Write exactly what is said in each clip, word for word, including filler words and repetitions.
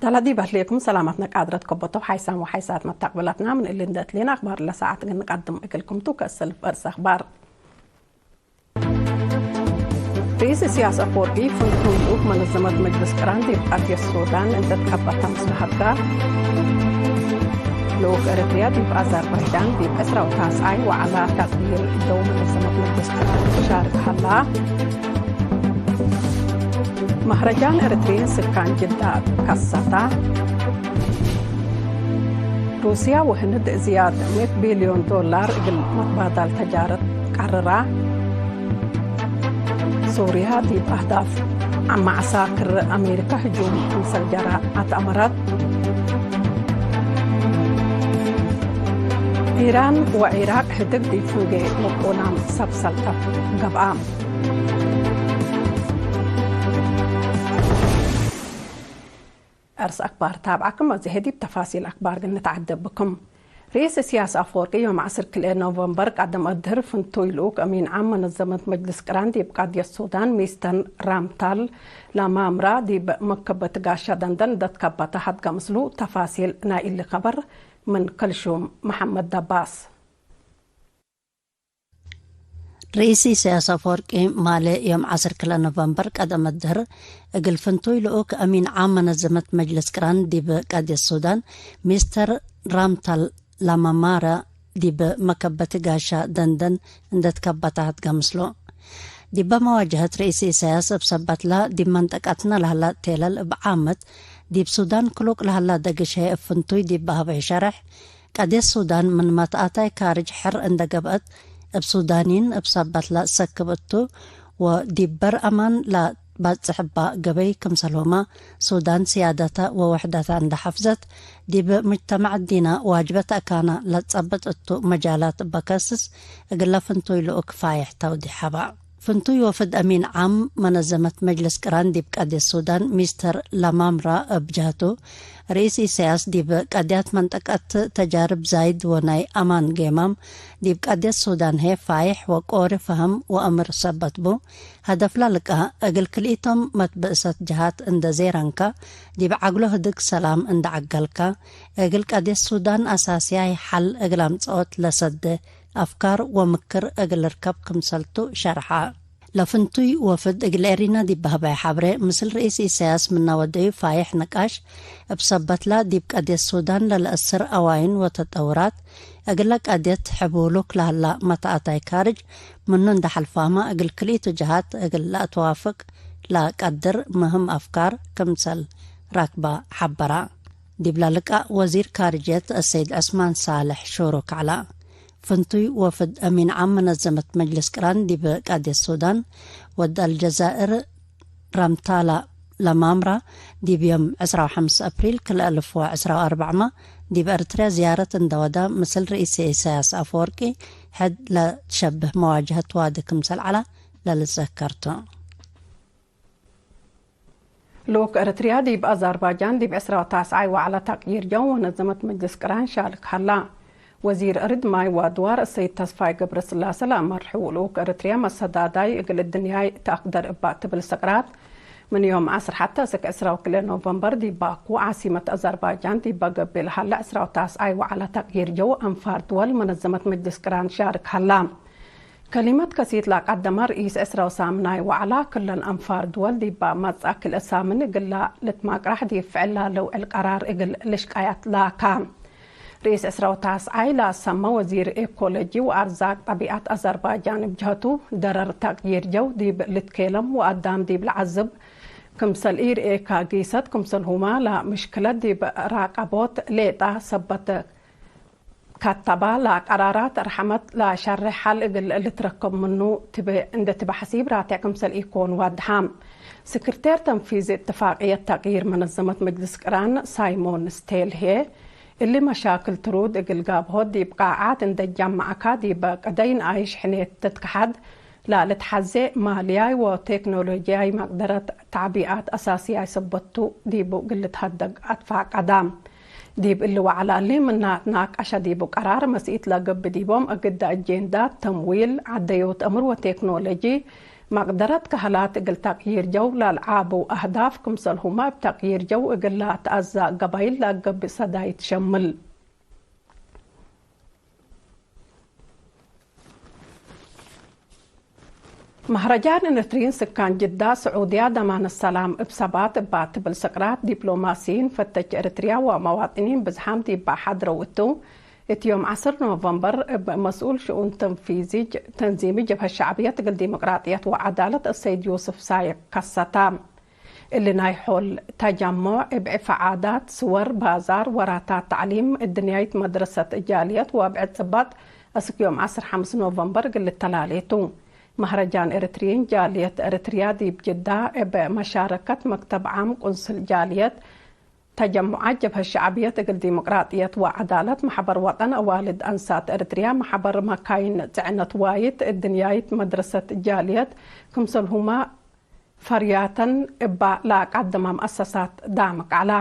ሰላም ዲብ ህሌኩም ሰላማትነ ቃድረት ከበቶ ሓይሳም ወሓይሳት መታቅብላትና ምን እሊ እንደ እትሌና አክባር ለሰዓት እግል ንቀድም እግልኩም ቱ። ከእሰልፍ እርስ አክባር። ርኢስ ኢሰያስ አፈወርቂ ፍንቱይ ልኡክ መነዘመት መጅልስ ቅራን ዲብ ቀድየት ሱዳን እንዴ ትከበተ ምስለ ሀብራ፣ ልኡክ ኤረትርያ ዲብ አዘርባይጃን ዲብ ዕስራ ወታስዓይ ወዐላ ተቅይር ጀው መነዘመት መጅልስ ቅራን ትሻርክ ሀላ። መህረጃን ኤረትርይን ስካን ጅዳ ከሰታ። ሩስያ ወህንድ ዝያድ ምእት ቢልዮን ዶላር እግል መትባዳል ተጃረት ቀርራ። ሱርያ ዲብ አህዳፍ ዐመ ዐሳክር አሜሪካ ህጁም ክምሰል ጀራ አትአመረት። ኢራን ወዒራቅ ህድግ ዲብ ፍንጌ ወቆናም ሰብ ሰልጠት ገብአ። አርስ አክባር ታብዓክም፣ አዜ ዲብ ተፋሲል አክባር እግል ንትዓደ ብክም። ርኢስ ኢሰያስ አፈወርቂ ዮም ዐስር ክልኤ ኖቨምበር ቀደም አድህር ፍንቱይ ልኡክ አሚን ዓም መነዘመት መጅልስ ቅራን ዲብ ቀድየት ሱዳን ሚስተር ራምታል ላማምራ ዲብ መከበት ጋሻ ደንደን እንዴ ትከበተ ሀድገ ምስሉ። ተፋሲል ናይ እሊ ከበር ምን ከልሹም መሐመድ ደባስ። ርኢስ ኢሰያስ አፈወርቂ ማሌ ዮም ዐስር ክልኤ ኖቨምበር ቀደም አድህር እግል ፍንቱይ ልኡክ አሚን ዓም መነዘመት መጅልስ ቅራን ዲብ ቀድየት ሱዳን ሚስተር ራምታል ላማማራ ዲብ መከበት ጋሻ ደንደን እንዴ ትከበተ ሀድገ ምስሉ። ዲበ መዋጀሀት ርኢስ ኢሰያስ እብ ሰበትላ ዲብ መንጠቀትነ ለሀላ ቴለል እብ ዓመት ዲብ ሱዳን ክሉቅ ለሀላ ደግሽ ህይ እብ ፍንቱይ ዲብ በሀበዩ ሸርሕ፣ ቀድየት ሱዳን ምን መትአታይ ካርጅ ሕር እንዴ ገብአት፣ እብ ሱዳንይን እብ ሰበትላ ሰክብ እቱ ወዲብ በር አማን ለባጽሕ እባ ገበይ ክምሰልሁመ፣ ሱዳን ስያደተ ወውሕደተ እንዴ ሐፍዘት፣ ዲብ ሙጅተመዕ ዲነ ዋጅበት አካነ ለትጸብጥ እቱ መጃላት እበ ከስስ፣ እግለ ፍንቱይ ልኡክ ፋይሕ ተውዲሕ ሀባ። ፍንቱይ ወፍድ አሚን ዓም መነዘመት መጅልስ ቅራን ዲብ ቀድየት ሱዳን ሚስተር ላማምራ እብ ጀህቱ፣ ርኢስ ኢሰያስ ዲብ ቀድያት መንጠቀት ተጃርብ ዛይድ ወናይ አማን ጌማም ዲብ ቀድየት ሱዳን ህዬ ፋይሕ ወቆሪ ፈሀም ወአምር ሰበት ቡ። ሀደፍላ ልቃ፣ እግል ክልኢቶም መትብእሰት ጀሃት እንዴ ዜረንከ፣ ዲብ ዐግሎ ህድግ ሰላም እንዴ ዐገልከ፣ እግል ቀድየት ሱዳን አሳስያይ ሐል እግል አምጽኦት ለሰዴ አፍካር ወምክር እግል ልርከብ ክምሰልቱ ሸርሐ። ለፍንቱይ ወፍድ እግል ኤሪና ዲብ በህበየ ሐብሬ፣ ምስል ርኢስ ኢሰያስ ምነ ወደዩ ፋይሕ ንቃሽ፣ እብ ሰበትላ ዲብ ቀድየት ሱዳን ለለአስር አዋይን ወተጠውራት፣ እግለ ቀድየት ሕቡሉክ ለሀላ መትአታይ ካርጅ ምኑ እንዴ ሐልፋመ፣ እግል ክልኢቱ ጀሃት እግል ለአትዋፍቅ ለቀድር ምህም አፍካር ክምሰል ራክበ ሐበራ። ዲብለ ልቃእ ወዚር ካርጅየት አሰይድ ዑስማን ሳልሕ ሹሩክ ዐላ። ፍንቱይ ወፍድ አሚን ዓም መነዘመት መጅልስ ቅራን ዲብ ቀድየት ሱዳን ወድ አልጀዛእር ራምታላ ለማምራ፣ ዲብ ዮም ዕስራ ወሐምስ አፕሪል ክልኤ አልፍ ወዕስራ ወአርበዕመ ዲብ ኤርትርያ ዝያረት እንዴ ወዳ፣ ምስል ርኢስ ኢሰያስ አፈወርቂ ሕድ ለትሸብህ መዋጅሀት ዋዲ ክምሰል ዐላ ለልትዘከር ቱ። ልኡክ ኤረትርያ ዲብ አዛርባጃን ዲብ ዕስራ ወታስዓይ ወዐለ ተቅይር ጀው ወነዘመት መጅልስ ቅራን ሻልክ ሀላ። ወዚር እርድ ማይ ወአድዋር እሰይድ ተስፋይ ገብረስላሰ ለአመርሕው ልኡክ ኤረትርያ መሰዳዳይ እግል እድንያይ ተአቅደር እባ ትብል ሰቅራት፣ ምን ዮም ዐስር ሐተ እስክ ዕስራ ወክልኤ ኖቨምበር ዲብ ባኩ ዓሲመት አዛርባጃን ዲበ ገብእ ለሀለ ዕስራ ወታስዓይ ወዐለ ተቅይር ጀው አንፋር ድወል መነዘመት መጅልስ ቅራን ሻርክ ሀላ። ከሊመት ከሲት ለቀደመ ርኢስ ዕስራ ወሳምናይ ወዐላ፣ ክለን አንፋር ድወል ዲብ መጽአ ክልኤ ሳምን እግላ ልትማቅራሕ ዲብ ፍዕል ለልውዕል ቀራር እግል ልሽቀያት ላካ። ርኢስ ዕስራ ወታስዓይ ለሰመ ወዚር ኤኮሎጂ ወአርዛቅ ጠቢዐት አዘርባጃን እብ ጀህቱ፣ ደረር ተቅይር ጀው ዲብ ልትኬለም ወአዳም ዲብ ለዐዝብ ክምሰል ኢርኤካ ጊሰት ክምሰልሁመ ለምሽክለት ዲብ ራቀቦት ሌጣ ሰበት ከተባ ለቀራራት ረሐመት ለሸሬሕ ሐል እግል ልትረከብ ምኑ ትቤ እንዴ ትበሐሲብ ራቴዕ ክምሰል ኢኮን ዋድሐ። ስክርቴር ተንፊዚ እትፋቅየት ተቅይር መነዘመት መጅልስ ቅራን ሳይሞን ስቴል ህዬ፣ እሊ መሻክል ትሩድ እግል ጋብሆት ዲብ ቃዓት እንዴ ጀመዕካ ዲበ ቅደይ ነኣይሽ ሕኔት ትትከሐድ ለልትሐዜ ማልያይ ወቴክኖሎጅያይ መቅደረት ተዕቢኣት አሳስያይ ሰበት ቱ ዲቡ እግል ልትሀደግ አትፋቀዳ። ዲብ እሊ ወዐለ እሊ ምነ ትናቀሸ ዲቡ ቀራር፣ መስኢት ለገብእ ዲቦም እግደ አጄንዳት፣ ተምዊል፣ ዐደዮት አምር ወቴክኖሎጂ፣ መቅደረት ከሀላት እግል ተቅይር ጀው ለአልዓቡ አህዳፍ፣ ክምሰልሁመ እብ ተቅይር ጀው እግል ለአትአዘ ገባይል ለአገብእ ሰዳይት ሸምል። መህረጃን ኤረትርዪን ስካን ጅዳ፣ ስዑድያ ደማነት ሰላም እብ ሰባት እባ ትብል ስቅራት ዲፕሎማስይን፣ ፈተች ኤረትርያ ወመዋጥኒን ብዝሓም ዲባ ሐድረው እቱ፣ እት ዮም ዐስር ኖቨምበር እብ መስኡል ሽኡን ተንፊዚ ጅ-፣ ተንዚሚ ጀብሀት ሸዕብየት እግል ዲሞቅራጥየት ወዐዳለት አሰይድ ዮስፍ ሳይቅ ከሰተ። እሊ ናይ ሖል ተጀሞዕ እብ ዕፈ ዓዳት፣ ስወር፣ ባዛር፣ ወራታት ተዕሊም፣ እድንያይት መድረሰት ጃልየት ወብዕድ ጽባጥ አስክ ዮም ዐስር ሐምስ ኖቨምበር እግል ልተላሌ ቱ። መህረጃን ኤረትርዪን ጃልየት ኤረትርያ ዲብ ጅዳ እብ መሻረከት መክተብ ዓም ቁንስል ጃልየት፣ ተጀሙዓት ጀብሀት ሸዕብየት እግል ዲሞቅራጥየት ወዐዳለት፣ መሕበር ወጠን አዋልድ አንሳት ኤረትርያ፣ መሕበር መካይን ጽዕነት ዋይት፣ እድንያይት መድረሰት ጃልየት፣ ክምሰልሁመ ፈርያተን እባ ለአቀድመ መአሰሳት ዳምቅ ዐለ።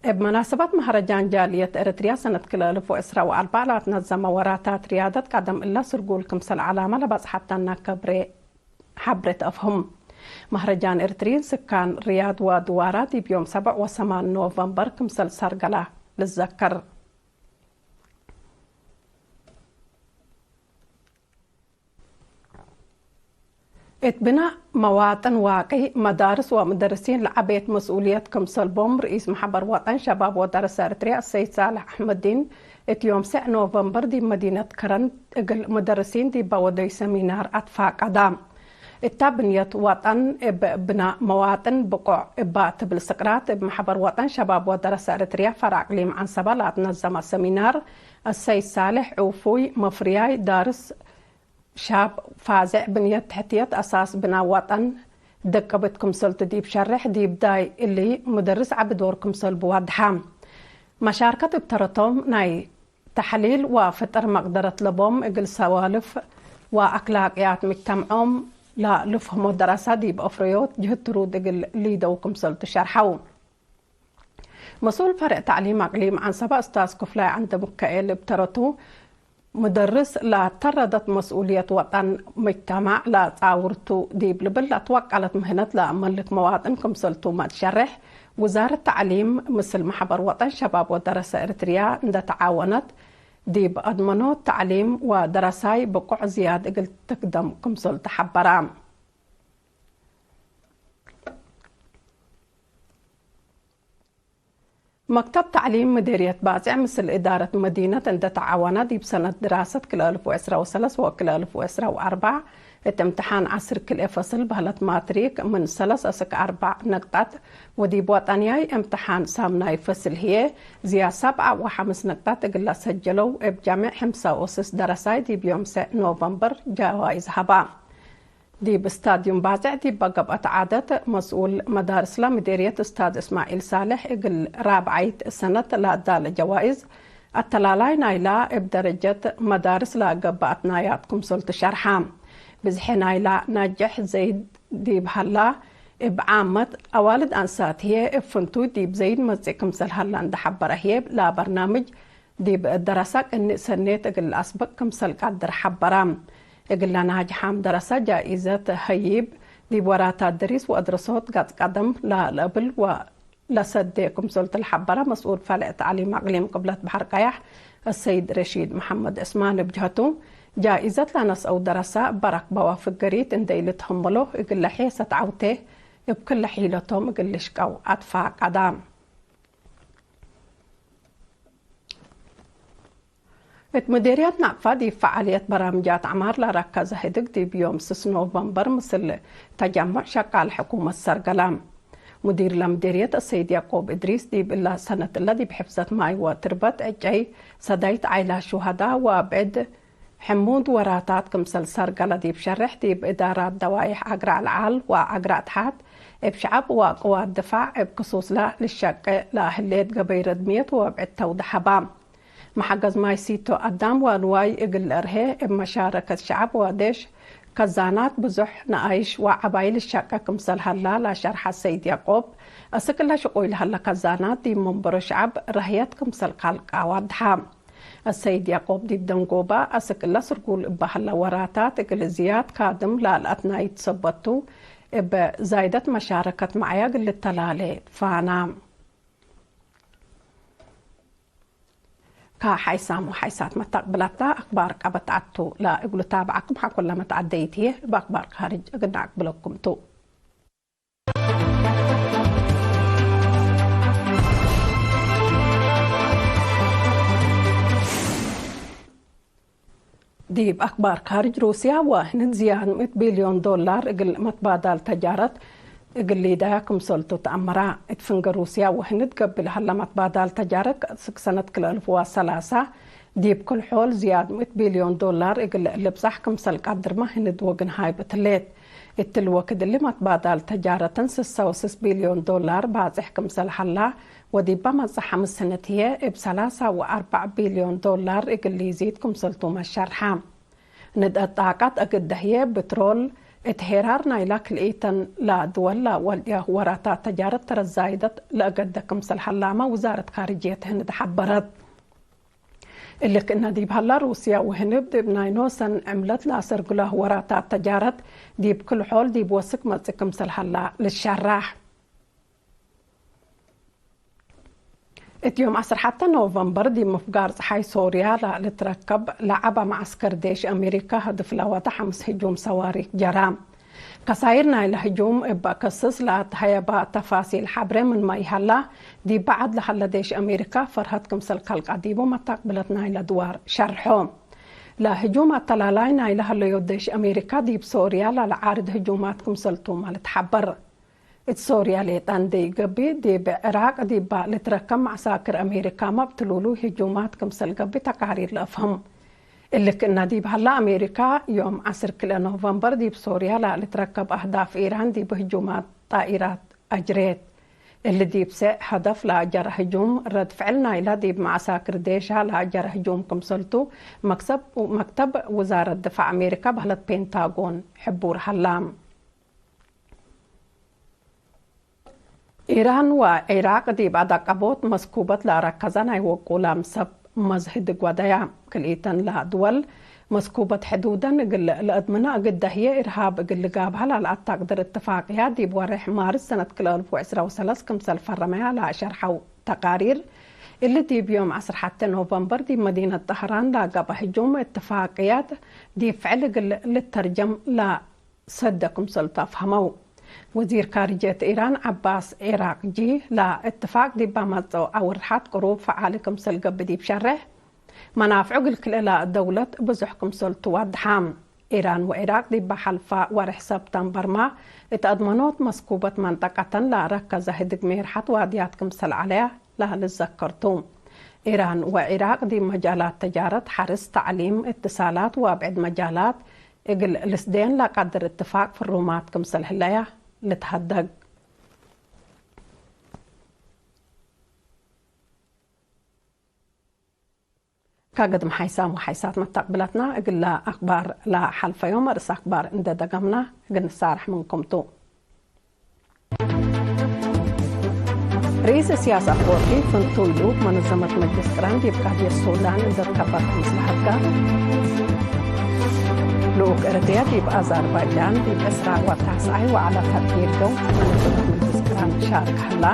እብ መናሰበት መህረጃን ጃልየት ኤረትርያ ሰነት ክልኤ አልፍ ወዕስራ ወአርበዕ ለአትነዘመ ወራታት ርያደት ቀደም እለ ስርጉል ክምሰል ዐላመ ለበጽሐተነ ከብሬ ሐብሬ ተአፍህም። መህረጃን ኤረትርዪን ስካን ርያድ ወድዋራ ዲብ ዮም ሰብዕ ወሰማን ኖቨምበር ክምሰል ሰርገለ ልዘከር። እት ብናእ መዋጥን ዋቂ፣ መዳርስ ወምደርሲን ለዐቤት መስኡልየት ክምሰል ቦም፣ ርኢስ መሕበር ወጠን ሸባብ ወደረሰ ኤረትርያ አሰይድ ሳልሕ አሕመዲን፣ እት ዮም ሰዕ ኖቨምበር ዲብ መዲነት ከረን እግል ምደርሲን ዲበ ወደዩ ሰሚናር አትፋቀደ። እታ ብንየት ወጠን እብ ብናእ መዋጥን ብቆዕ እባ ትብል ስቅራት፣ እብ መሕበር ወጠን ሸባብ ወደረሰ ኤረትርያ ፈርዕ እቅሊም ዐንሰበ ለአትነዘመ ሰሚናር፣ አሰይድ ሳልሕ ዑፉይ፣ መፍርያይ፣ ዳርስ፣ ሻብ ፋዜዕ ብንየት ተሕትየት አሳስ ብናእ ወጠን ደቅብት ክምሰልቱ ዲብ ሸርሕ፣ ዲብ ዳይ እሊ ምደርስ ዐቢ ዶር ክምሰል ብወድሐ። መሻርከት እብ ተረቶም ናይ ተሕሊል ወፍጥር መቅደረት ለቦም እግል ሰዋልፍ ወአክላቅያት ምጅተምዖም ለልፍህሞ ደረሰ ዲብ አፍረዮት ጅህት ትሩድ እግል ሊደው ክምሰልቱ ሸርሐው። መስኡል ፈርዕ ተዕሊም አቅሊም ዐንሰበ እስታዝ ክፍላይ ዐንደ ምካኤል እብ ተረቱ፣ ምደርስ ለአተረደት መስኡልየት ወጠን ምጅተማዕ ለአጻውርቱ ዲብ ልብል ለአትወቀለት ምህነት ለአመልክ መዋጥን ክምሰልቱ መትሸሬሕ፣ ውዛረት ተዕሊም ምስል መሕበር ወጠን ሸባብ ወደረሰ ኤረትርያ እንደ ተዓወነት፣ ዲብ አድመኖት ተዕሊም ወደረሳይ ብቁዕ ዝያድ እግል ትክደም ክምሰልቱ ሐበረ። መክተብ ተዕሊም ምዴርየት ባጽዕ ምስል እዳረት መዲነት እንደ ተዓወነ፣ ዲብ ሰነት ድራሰት ክልኤ አልፍ ወዕስራ ወሰለስ ወክልኤ አልፍ ወዕስራ ወአርበዕ እት እምትሓን ዐስር ክልኤ ፈስል በህለት ማትሪክ ምን ሰለስ አስክ አርበዕ ነቅጣት፣ ወዲብ ወጠንያይ እምትሓን ሳምናይ ፈስል ህዬ ዝያድ ሰብዓ ወሐምስ ነቅጣት እግል ለሰጀለው እብ ጃምዕ ሕምሳ ወስስ ደረሳይ ዲብ ዮም ሰዕ ኖቨምበር ጀዋይዝ ሀባ። ዲብ ስታድዩም ባጽዕ ዲበ ገብአት ዓደት፣ መስኡል መዳርስለ ምዴርየት እስታዝ እስማዒል ሳልሕ፣ እግል ራብዓይት ሰነት ለአዳለ ጀዋይዝ፣ አተላላይ ናይላ እብ ደረጀት መዳርስ ለገብአ አትናያት ክምሰልቱ ሸርሐ። ብዝሒ ናይላ ናጅሕ ዘይድ ዲብ ሀላ፣ እብ ዓመት አዋልድ አንሳት ህዬ እብ ፍንቱይ ዲብ ዘይድ መጽእ ክምሰል ሀላ እንደ ሐበረ ህዬ፣ ለበርናምጅ ዲብ ደረሰ ቅንእ ሰኔት እግል ለአስብቅ ክምሰል ቀድር ሐበረ። እግለ ናጅሓም ደረሰ ጃኢዘት ሀይብ፣ ዲብ ወራታት ደሪስ ወአድረሶት ገጽ ቀደም ለልአብል ወለሰዴ ክምሰልቱ ለሐበረ መስኡል ፈርዕ ተዕሊም አቅሊም ቅብለት በሐር ቀያሕ አሰይድ ረሺድ መሐመድ ዕስማን እብ ጀሀቱ፣ ጃኢዘት ለነስአው ደረሰ እበ ረክበወ ፍገሪት እንዴ ኢልትሀመሎ እግለ ሔሰት ዐውቴ እብ ክለ ሒለቶም እግል ልሽቀው አትፋቀደ። እት ምዴርየት ናቅፋ ዲብ ፈዓልየት በራምጃት ዐማር ለረከዘ ህድግ ዲብ ዮም ስስ ኖቨምበር ምስል ተጀሙዕ ሸቃል ሕኩመት ሰርገለ። ሙዲር ለምዴርየት አሰይድ ያቆብ እድሪስ ዲብ እለ ሰነት እለ ዲብ ሕፍዘት ማይ ወትርበት ዕጨይ ሰዳይት ዓይላት ሹሀዳ ወአብዕድ ሕሙድ ወራታት ክምሰል ሰርገለ ዲብ ሸሬሕ ዲብ እዳራት ደዋይሕ አግራዕ ለዓል ወአግራዕ ተሓት እብ ሸዐብ ወቅዋት ድፋዕ እብ ክሱስለ ልሸቄ ለህሌት ገበይ ረድምየት ወአብዕድ ተውደ ሀባ። መሐገዝ ማይ ሲቶ አዳም ወንዋይ እግል ለእርሄ፣ እብ መሻረከት ሸዐብ ወዴሽ፣ ከዛናት ብዙሕ ነኣይሽ ወዐባይል ልሸቄ ክምሰል ሀላ ለሸርሐ ሰይድ ያቆብ፣ አስክ እለ ሽቁይ ለሀለ ከዛናት ዲብ መንበሮ ሸዐብ ረህየት ክምሰል ካልቃ ዋድሐ። አሰይድ ያቆብ ዲብ ደንጎባ፣ አስክ እለ ስርጉል እበ ሀለ ወራታት እግል ዝያድ ካድም ላልአትናይት ሰበት ቱ፣ እበ ዛይደት መሻረከት መዓያ እግል ልተላሌ ትፋና። ከሓይሳም ወሓይሳት መታቅብላታ አክባር ቀበት ዐቱ ለእግሉ ታብዓኩም ሐቆለ መትዓደይት ህዬ፣ እብ አክባር ካርጅ እግል ነአቅብለኩም ቱ። ዲብ አክባር ካርጅ፣ ሩስያ ወህንድ ዝያድ ምእት ቢልዮን ዶላር እግል መትባዳል ተጃረት እግል ሊዳያ ክምሰልቱ ተአመራ። እት ፍንገ ሩስያ ወህንድ ገብእ ለሀለ መትባዳል ተጃረት እስክ ሰነት ክልኤ አልፍ ወሰላሳ ዲብ ክል ሖል ዝያድ ምእት ቢልዮን ዶላር እግል ልብጻሕ ክምሰል ቀድርመ ህንድ ወግንሃይ ብትሌት። እትሊ ወክድ እሊ መትባዳል ተጃረትን ስሰ ወስስ ቢልዮን ዶላር ባጽሕ ክምሰል ሀላ ወዲበ መጽእ ሐምስ ስነት ህዬ እብ ሰላሳ ወአርበዕ ቢልዮን ዶላር እግል ሊዚድ ክምሰልቱ መሸርሐ። ንድአት ጣቀት እግል ደህየ ብትሮል እት ሄራር ናይላ ክልኢተን ለድወል ለወልድያ ወራታት ተጃረት ተረት ዛይደት ለእገደ ክምሰል ሀላመ ውዛረት ካርጅየት ህንድ ሐበረት። እሊ ክእነ ዲብ ሀላ፣ ሩስያ ወህንድ እብ ናይ ኖሰን ዕምለት ለአሰርግሎ ወራታት ተጃረት ዲብ ክል ሖል ዲብ ወስክ መጽእ ክምሰል ሀላ ልሸራሕ። እት ዮም ዐስር ሐተ ኖቨምበር ዲብ ምፍጋር ጸሓይ ሶርያ ለልትረከብ ለዐበ መዐስከር ዴሽ አሜሪካ ህድፍ ለወደ ሐምስ ህጁም ሰዋሪክ ጀራ። ከሳይር ናይለ ህጁም እበ ከስስ ለአትሀየበ ተፋሲል ሐብሬ ምንመ ኢሀላ፣ ዲብ በዐድ ለሀለ ዴሽ አሜሪካ ፈርሀት ክምሰል ከልቀ ዲቡ መታቅብለት ናይለ ድዋር ሸርሖ። ለህጁም አተላላይ ናይለ ሀለዮ ዴሽ አሜሪካ ዲብ ሶርያ ለለዓርድ ህጁማት ክምሰልቱመ ልትሐበር። እት ሶርያ ሌጠ እንዴ ገብእ፣ ዲብ ዕራቅ ዲበ ልትረከብ መዐሳክር አሜሪካመ እብ ትሉሉይ ህጁማት ክምሰል ገብእ ተቃሪር ለአፍህም። እሊ ክእነ ዲብ ሀላ፣ አሜሪካ ዮም ዐስር ክልኤ ኖቨምበር ዲብ ሶርያ ለልትረከብ አህዳፍ ኢራን ዲብ ህጁማት ጣኢራት አጅሬት። እሊ ዲብ ሴዕ ሀደፍ ለአጀረ ህጁም፣ ረድ ፍዕል ናይለ ዲብ መዐሳክር ዴሻ ለአጀረ ህጁም ክምሰልቱ መክሰብ፣ መክተብ ውዛረት ድፋዕ አሜሪካ በህለት ፔንታጎን ሕቡር ሀላ። ኢራን ወዒራቅ ዲብ አዳቀቦት መስኩበት ለአረከዘ ናይ ወቁላም ሰብ መዝ ህድግ ወደያ። ክልኢተን ለድወል መስኩበት ሕዱደን እግል ለአድምና እግል ደህየ፣ ኢርሃብ እግል ልጋብሃ ለለአታቅድር እትፋቅያት ዲብ ወሬሕ ማርስ ሰነት ክልኤ አልፍ ወዕስራ ወሰለስ ክምሰል ፈረመያ ለሸርሐው ተቃሪር፣ እሊ ዲብ ዮም ዐስር ሐቴ ኖቨምበር ዲብ መዲነት ጠህራን ለገብአ ህጁም እትፋቅያት ዲብ ፍዕል እግል ልተርጀም ለ ሰደ ክምሰልቱ አፍሀመው። ወዚር ካርጅየት ኢራን ዐባስ ዒራቅጂ፣ ለእትፋቅ ዲብ አመጽኦ አውርሐት ቅሩብ ፈዓሊ ክምሰል ገብእ ዲብ ሸሬሕ፣ መናፍዑ እግል ክልኤ ደውለት ብዙሕ ክምሰልቱ ወድሐ። ኢራን ወዒራቅ ዲብ ሐልፈ ወሬሕ ሰብተምበርመ እት አድመኖት መስኩበት መንጠቀተን ለረከዘ ህድግ ሜርሐት ዋድያት ክምሰል ዐለያ ለልዘከር ቱ። ኢራን ወዒራቅ ዲብ መጃላት ተጃረት፣ ሐርስ፣ ተዕሊም፣ እትሳላት ወአብዕድ መጃላት እግል ልስዴን ለቀድር እትፋቅ ፍሩማት ክምሰል ህለያ ልትሀደግ። ከግድም ሓይሳም ወሓይሳት መታቅብለትና፣ እግለ አክባር ለሐልፈዮም ርእስ አክባር እንዴ ደገምና እግል ንሳረሕ ምንኩም ቱ። ርኢስ እስያስ አፈወርቂ ፍንቱይ ልኡክ መነዘመት መጅልስ ቅራን ዲብ ቃድየት ሱዳን እንዴ ትከበት ምስለ ሀድጋ፣ ልኡክ ኤረትርያ ዲብ አዛርባይጃን ዲብ ዕስራ ወታስዓይ ወዐለ ተቅዲር ዮም መነዘመት መጅልስ ቅራን ሻርክ ሀላ።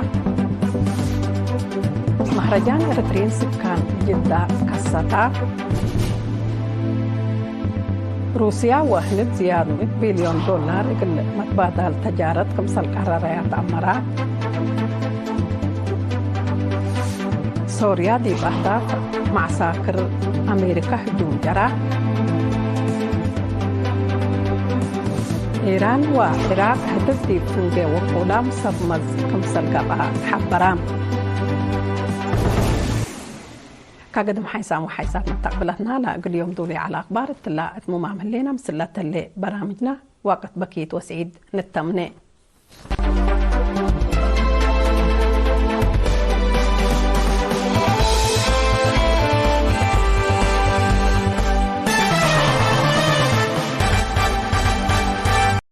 መህረጃን ኤረትርዪን ስካን ጅዳ ከሰታ። ሩስያ ወህንድ ዝያድ ምእት ቢልዮን ዶላር እግል መትባዳል ተጃረት ክምሰል ቀረረያ ተአመራ። ሶርያ ዲብ አህዳፍ መዐሳክር አሜሪካ ህጁም ጀራ። ኢራን ወዒራቅ ህድግ ዲብ ፍንጌ ወቁላም ሰብ መዝ ክምሰል ገብአ ተሐበራ። ከግድም ሓይሳም ወሓይሳት መታቅብለትና ለእግል ዮም ዱሊ ዐለ አክባር እትላ እት ሙማም ህሌነ። ምስለ ተሌ በራምጅና ወቅት በኪት ወስዒድ ንተምኔ።